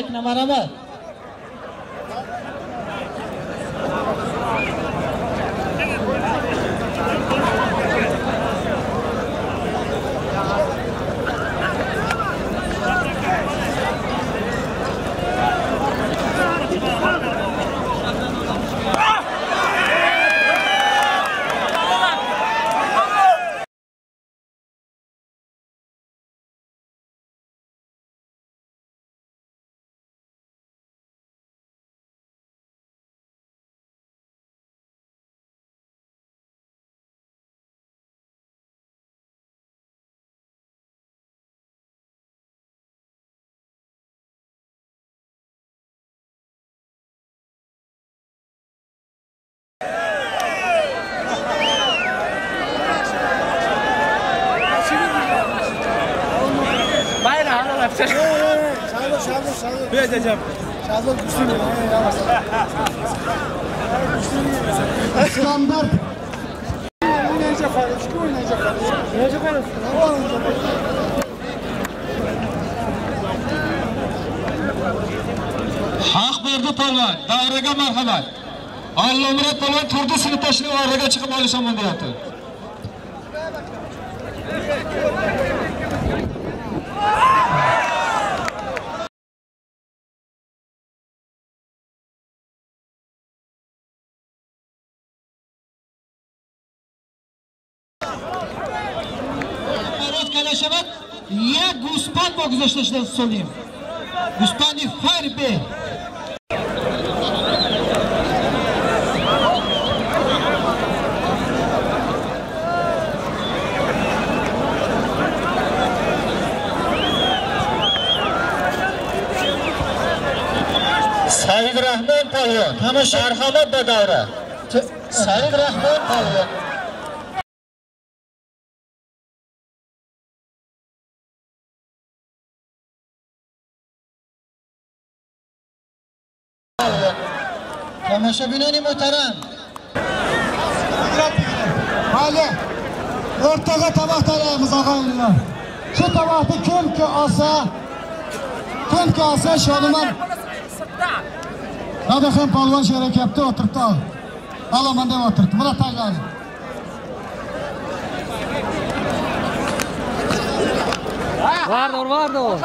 Bekna marhamat. Standart. Haq berdi polvon, davraga marhamat. Allomurod polvon Turdi sinfdoshini oraga chiqib olishaman deyapti. یک گوسپند با گذاشته شده سلیم گوسپندی فربه. Said Rahmon polvon marhamat به davra. Said Rahmon polvon. Tomoshabinoni muhtaram. Hali o'rtaga toboq tayyorlaymiz og'aynilar. Shu toboqni kimki olsa, kimki olsa Shodiman Dadaxon polvon shu yerga kelibdi, o'tiribdi. Olaman deb o'tiribdi. Buni tayyorlaydi. Vardor, vardor.